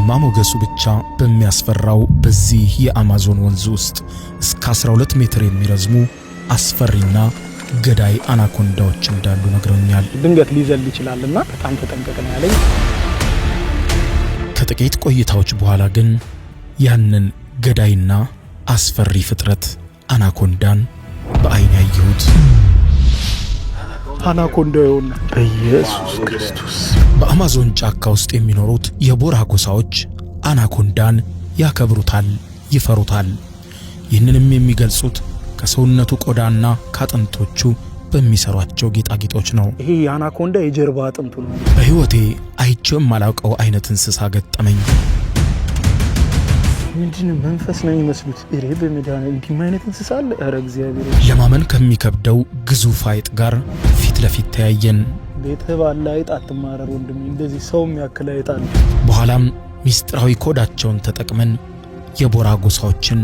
ግርማ ሞገሱ ብቻ በሚያስፈራው በዚህ የአማዞን ወንዝ ውስጥ እስከ 12 ሜትር የሚረዝሙ አስፈሪና ገዳይ አናኮንዳዎች እንዳሉ ነግረውኛል። ድንገት ሊዘል ይችላል እና በጣም ተጠንቀቅ ነው ያለኝ። ከጥቂት ቆይታዎች በኋላ ግን ያንን ገዳይና አስፈሪ ፍጥረት አናኮንዳን በአይን ያየሁት። አናኮንዳ ይሆና በኢየሱስ ክርስቶስ። በአማዞን ጫካ ውስጥ የሚኖሩት የቦራ ጎሳዎች አናኮንዳን ያከብሩታል፣ ይፈሩታል። ይህንንም የሚገልጹት ከሰውነቱ ቆዳና ከአጥንቶቹ በሚሰሯቸው ጌጣጌጦች ነው። ይሄ የአናኮንዳ የጀርባ አጥንቱ ነው። በሕይወቴ አይቼው የማላውቀው አይነት እንስሳ ገጠመኝ። ምንድን መንፈስ ነው የሚመስሉት? ሬ በመድኃኒዓለም፣ እንዲህም አይነት እንስሳ አለ? ኧረ እግዚአብሔር! ለማመን ከሚከብደው ግዙፍ አይጥ ጋር ፊት ለፊት ተያየን። ቤትህ ባለ አይጥ አትማረር ወንድሜ። እንደዚህ ሰው የሚያክል አይጥ አለ። በኋላም ሚስጥራዊ ኮዳቸውን ተጠቅመን የቦራ ጎሳዎችን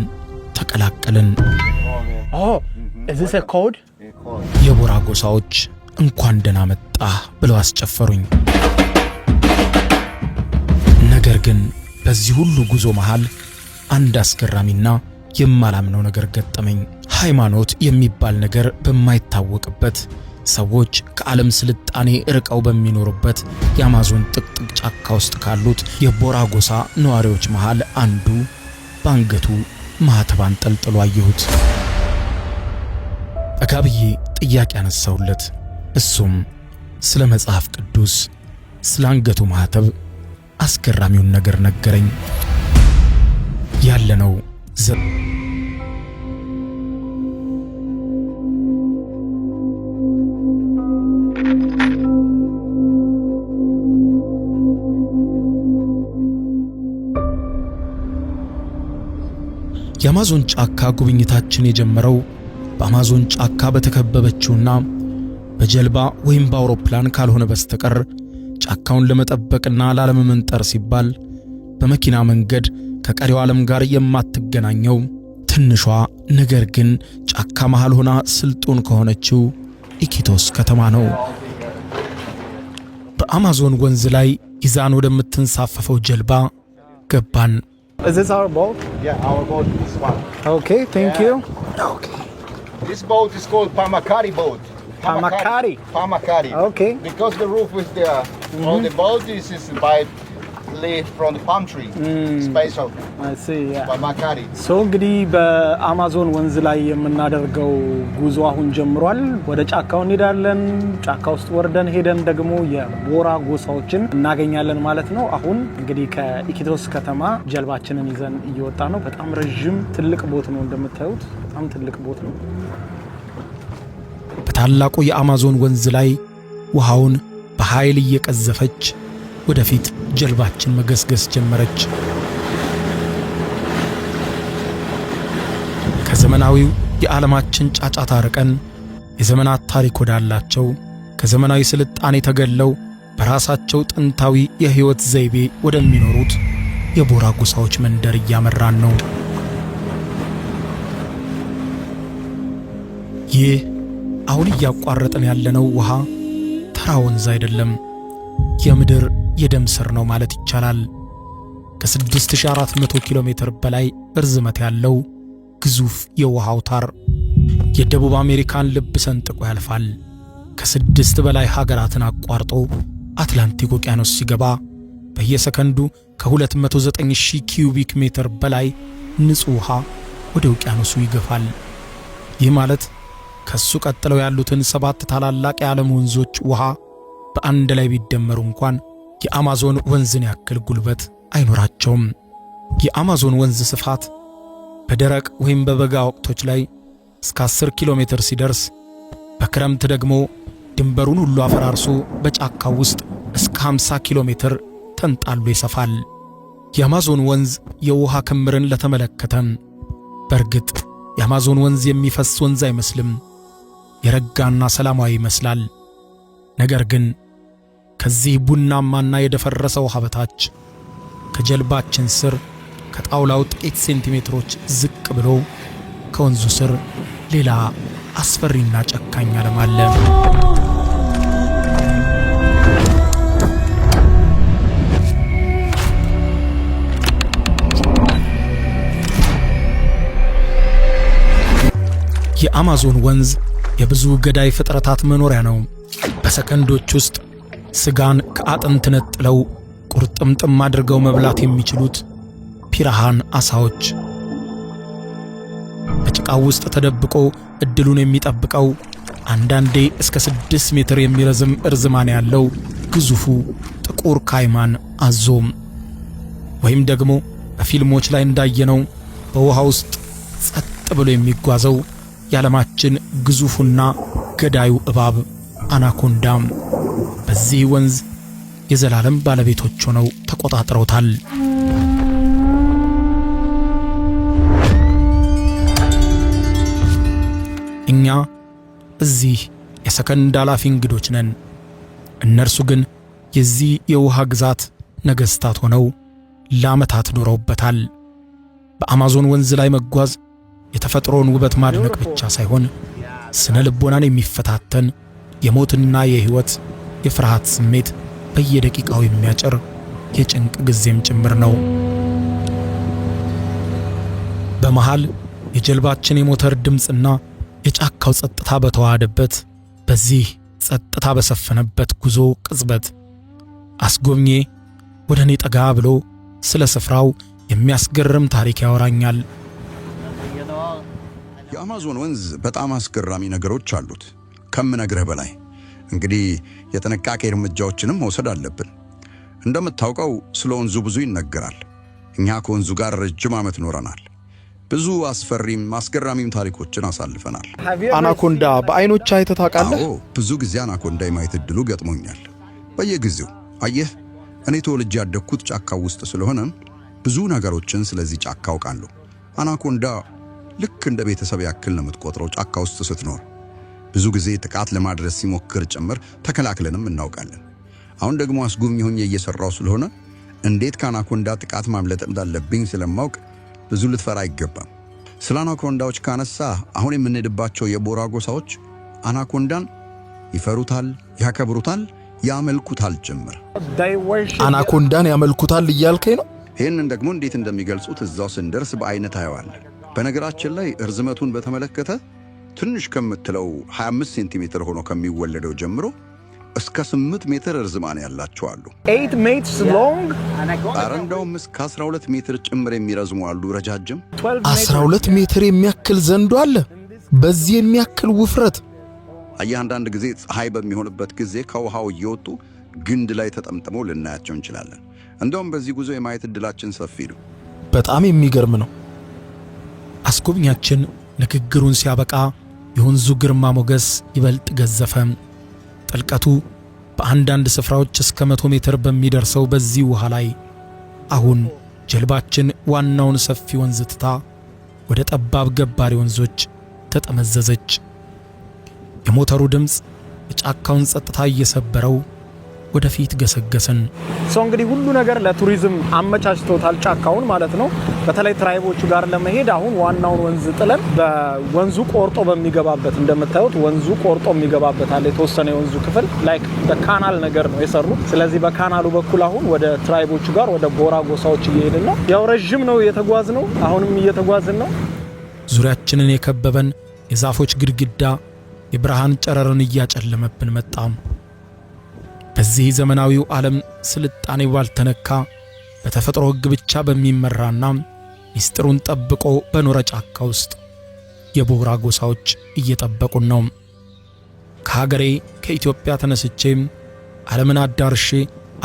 ተቀላቀልን። Is this a code? የቦራ ጎሳዎች እንኳን ደህና መጣህ ብለው አስጨፈሩኝ። ነገር ግን በዚህ ሁሉ ጉዞ መሃል አንድ አስገራሚና የማላምነው ነገር ገጠመኝ። ሃይማኖት የሚባል ነገር በማይታወቅበት፣ ሰዎች ከዓለም ስልጣኔ ርቀው በሚኖሩበት የአማዞን ጥቅጥቅ ጫካ ውስጥ ካሉት የቦራ ጎሳ ነዋሪዎች መሃል አንዱ በአንገቱ ማኅተብ አንጠልጥሎ አየሁት። ጠጋ ብዬ ጥያቄ አነሳሁለት። እሱም ስለ መጽሐፍ ቅዱስ፣ ስለ አንገቱ ማኅተብ አስገራሚውን ነገር ነገረኝ። ያለነው የአማዞን ጫካ ጉብኝታችን የጀመረው በአማዞን ጫካ በተከበበችውና በጀልባ ወይም በአውሮፕላን ካልሆነ በስተቀር ጫካውን ለመጠበቅና ላለመመንጠር ሲባል በመኪና መንገድ ከቀሪው ዓለም ጋር የማትገናኘው ትንሿ ነገር ግን ጫካ መሃል ሆና ስልጡን ከሆነችው ኢኪቶስ ከተማ ነው። በአማዞን ወንዝ ላይ ይዛን ወደምትንሳፈፈው ጀልባ ገባን። Is this our boat? Yeah, our boat is this one. Okay, thank you. Okay. This boat is called Pamakari boat. Pamakari. Pamakari. Okay. Because the roof with the on the boat is by leaf from the palm tree. Special I see, yeah. Pamakari. So እንግዲህ በአማዞን ወንዝ ላይ የምናደርገው ጉዞ አሁን ጀምሯል። ወደ ጫካው እንሄዳለን። ጫካ ውስጥ ወርደን ሄደን ደግሞ የቦራ ጎሳዎችን እናገኛለን ማለት ነው። አሁን እንግዲህ ከኢኪቶስ ከተማ ጀልባችንን ይዘን እየወጣን ነው። በጣም ረዥም ትልቅ boat ነው፣ እንደምታዩት በጣም ትልቅ boat ነው። በታላቁ የአማዞን ወንዝ ላይ ውሃውን በኃይል እየቀዘፈች ወደፊት ጀልባችን መገስገስ ጀመረች። ከዘመናዊው የዓለማችን ጫጫታ ርቀን የዘመናት ታሪክ ወዳላቸው፣ ከዘመናዊ ስልጣኔ ተገለው በራሳቸው ጥንታዊ የሕይወት ዘይቤ ወደሚኖሩት የቦራ ጎሳዎች መንደር እያመራን ነው። ይህ አሁን እያቋረጥን ያለነው ውሃ ተራ ወንዝ አይደለም። የምድር የደም ስር ነው ማለት ይቻላል። ከ6400 ኪሎ ሜትር በላይ እርዝመት ያለው ግዙፍ የውሃ አውታር የደቡብ አሜሪካን ልብ ሰንጥቆ ያልፋል። ከስድስት በላይ ሀገራትን አቋርጦ አትላንቲክ ውቅያኖስ ሲገባ በየሰከንዱ ከ209 ሺህ ኪዩቢክ ሜትር በላይ ንጹሕ ውሃ ወደ ውቅያኖሱ ይገፋል። ይህ ማለት ከሱ ቀጥለው ያሉትን ሰባት ታላላቅ የዓለም ወንዞች ውሃ በአንድ ላይ ቢደመሩ እንኳን የአማዞን ወንዝን ያክል ጉልበት አይኖራቸውም። የአማዞን ወንዝ ስፋት በደረቅ ወይም በበጋ ወቅቶች ላይ እስከ 10 ኪሎ ሜትር ሲደርስ በክረምት ደግሞ ድንበሩን ሁሉ አፈራርሶ በጫካው ውስጥ እስከ 50 ኪሎ ሜትር ተንጣሎ ይሰፋል። የአማዞን ወንዝ የውሃ ክምርን ለተመለከተም በእርግጥ የአማዞን ወንዝ የሚፈስ ወንዝ አይመስልም። የረጋና ሰላማዊ ይመስላል። ነገር ግን ከዚህ ቡናማና የደፈረሰ ውሃ በታች ከጀልባችን ስር ከጣውላው ጥቂት ሴንቲሜትሮች ዝቅ ብሎ ከወንዙ ስር ሌላ አስፈሪና ጨካኝ ዓለም አለ። የአማዞን ወንዝ የብዙ ገዳይ ፍጥረታት መኖሪያ ነው። በሰከንዶች ውስጥ ስጋን ከአጥንት ነጥለው ቁርጥምጥም አድርገው መብላት የሚችሉት ፒራሃን አሳዎች፣ በጭቃው ውስጥ ተደብቆ ዕድሉን የሚጠብቀው አንዳንዴ እስከ 6 ሜትር የሚረዝም እርዝማኔ ያለው ግዙፉ ጥቁር ካይማን አዞም፣ ወይም ደግሞ በፊልሞች ላይ እንዳየነው በውሃ ውስጥ ጸጥ ብሎ የሚጓዘው የዓለማችን ግዙፉና ገዳዩ እባብ አናኮንዳም በዚህ ወንዝ የዘላለም ባለቤቶች ሆነው ተቆጣጥረውታል። እኛ እዚህ የሰከንድ አላፊ እንግዶች ነን። እነርሱ ግን የዚህ የውሃ ግዛት ነገሥታት ሆነው ለዓመታት ኖረውበታል። በአማዞን ወንዝ ላይ መጓዝ የተፈጥሮን ውበት ማድነቅ ብቻ ሳይሆን ስነ ልቦናን የሚፈታተን፣ የሞትና የሕይወት የፍርሃት ስሜት በየደቂቃው የሚያጭር የጭንቅ ጊዜም ጭምር ነው። በመሃል የጀልባችን የሞተር ድምፅና የጫካው ጸጥታ በተዋሃደበት በዚህ ጸጥታ በሰፈነበት ጉዞ ቅጽበት አስጎብኚዬ ወደ እኔ ጠጋ ብሎ ስለ ስፍራው የሚያስገርም ታሪክ ያወራኛል። የአማዞን ወንዝ በጣም አስገራሚ ነገሮች አሉት ከምነግርህ በላይ። እንግዲህ የጥንቃቄ እርምጃዎችንም መውሰድ አለብን። እንደምታውቀው ስለ ወንዙ ብዙ ይነገራል። እኛ ከወንዙ ጋር ረጅም ዓመት ኖረናል። ብዙ አስፈሪም አስገራሚም ታሪኮችን አሳልፈናል። አናኮንዳ በአይኖችህ አይተህ ታውቃለህ? አዎ፣ ብዙ ጊዜ አናኮንዳ የማየት እድሉ ገጥሞኛል። በየጊዜው። አየህ፣ እኔ ተወልጄ ያደግኩት ጫካ ውስጥ ስለሆነ ብዙ ነገሮችን ስለዚህ ጫካ አውቃለሁ። አናኮንዳ ልክ እንደ ቤተሰብ ያክል ነው የምትቆጥረው ጫካ ውስጥ ስትኖር። ብዙ ጊዜ ጥቃት ለማድረስ ሲሞክር ጭምር ተከላክለንም እናውቃለን። አሁን ደግሞ አስጎብኚ ሆኜ እየሰራሁ ስለሆነ እንዴት ከአናኮንዳ ጥቃት ማምለጥ እንዳለብኝ ስለማውቅ ብዙ ልትፈራ አይገባም። ስለ አናኮንዳዎች ካነሳህ፣ አሁን የምንሄድባቸው የቦራ ጎሳዎች አናኮንዳን ይፈሩታል፣ ያከብሩታል፣ ያመልኩታል ጭምር። አናኮንዳን ያመልኩታል እያልከኝ ነው? ይህንን ደግሞ እንዴት እንደሚገልጹት እዛው ስንደርስ በአይነት ታየዋለህ። በነገራችን ላይ እርዝመቱን በተመለከተ ትንሽ ከምትለው 25 ሴንቲሜትር ሆኖ ከሚወለደው ጀምሮ እስከ 8 ሜትር እርዝማኔ ያላቸው አሉ። 8 meters long? ኧረ እንደውም እስከ 12 ሜትር ጭምር የሚረዝሙ አሉ፣ ረጃጅም። 12 ሜትር የሚያክል ዘንዶ አለ። በዚህ የሚያክል ውፍረት። አየህ፣ አንዳንድ ጊዜ ፀሐይ በሚሆንበት ጊዜ ከውሃው እየወጡ ግንድ ላይ ተጠምጥመው ልናያቸው እንችላለን። እንደውም በዚህ ጉዞ የማየት ዕድላችን ሰፊ ነው። በጣም የሚገርም ነው። አስጎብኛችን ንግግሩን ሲያበቃ የወንዙ ግርማ ሞገስ ይበልጥ ገዘፈ። ጥልቀቱ በአንዳንድ ስፍራዎች እስከ 100 ሜትር በሚደርሰው በዚህ ውሃ ላይ አሁን ጀልባችን ዋናውን ሰፊ ወንዝ ትታ ወደ ጠባብ ገባሪ ወንዞች ተጠመዘዘች። የሞተሩ ድምፅ የጫካውን ጸጥታ እየሰበረው ወደፊት ገሰገስን። So እንግዲህ ሁሉ ነገር ለቱሪዝም አመቻችቶታል ጫካውን ማለት ነው። በተለይ tribe ኦቹ ጋር ለመሄድ አሁን ዋናውን ወንዝ ጥለን በወንዙ ቆርጦ በሚገባበት፣ እንደምታዩት ወንዙ ቆርጦ የሚገባበት አለ። የተወሰነ የወንዙ ክፍል like በ canal ነገር ነው የሰሩት። ስለዚህ በ canal ኡ በኩል አሁን ወደ tribe ኦቹ ጋር፣ ወደ ቦራ ጎሳዎች እየሄድን ነው። ያው ረዥም ነው የተጓዝነው፣ አሁንም እየተጓዝን ነው። ዙሪያችንን የከበበን የዛፎች ግድግዳ የብርሃን ጨረርን እያጨለመብን መጣ። በዚህ ዘመናዊው ዓለም ስልጣኔ ባልተነካ፣ በተፈጥሮ ሕግ ብቻ በሚመራና ሚስጥሩን ጠብቆ በኖረ ጫካ ውስጥ የቦራ ጎሳዎች እየጠበቁን ነው። ከሀገሬ ከኢትዮጵያ ተነስቼ ዓለምን አዳርሼ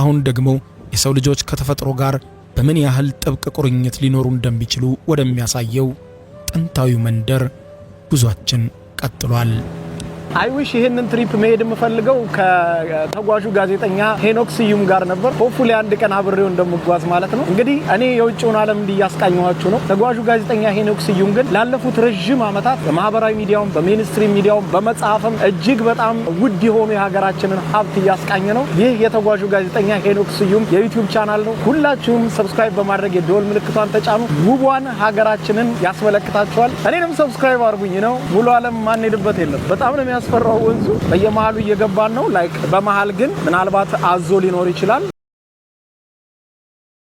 አሁን ደግሞ የሰው ልጆች ከተፈጥሮ ጋር በምን ያህል ጥብቅ ቁርኝት ሊኖሩ እንደሚችሉ ወደሚያሳየው ጥንታዊ መንደር ጉዟችን ቀጥሏል። I wish ይህንን trip መሄድ የምፈልገው ከተጓዡ ጋዜጠኛ ሄኖክ ስዩም ጋር ነበር። Hopefully አንድ ቀን አብሬው እንደምጓዝ ማለት ነው። እንግዲህ እኔ የውጭውን ዓለም እንዲያስቃኘኋችሁ ነው። ተጓዡ ጋዜጠኛ ሄኖክ ስዩም ግን ላለፉት ረዥም ዓመታት በማህበራዊ ሚዲያውም፣ በ mainstream ሚዲያውም፣ በመጽሐፍም እጅግ በጣም ውድ የሆኑ የሀገራችንን ሀብት እያስቃኘ ነው። ይህ የተጓዡ ጋዜጠኛ ሄኖክ ስዩም የ YouTube channel ነው። ሁላችሁም subscribe በማድረግ የደወል ምልክቷን ተጫኑ። ውቧን ሀገራችንን ያስመለክታችኋል። እኔንም subscribe አድርጉኝ ነው። ሙሉ ዓለም ማንሄድበት የለም። በጣም ነው የሚያስፈራው ወንዙ። በየመሀሉ እየገባን ነው። Like በመሀል ግን ምናልባት አዞ ሊኖር ይችላል።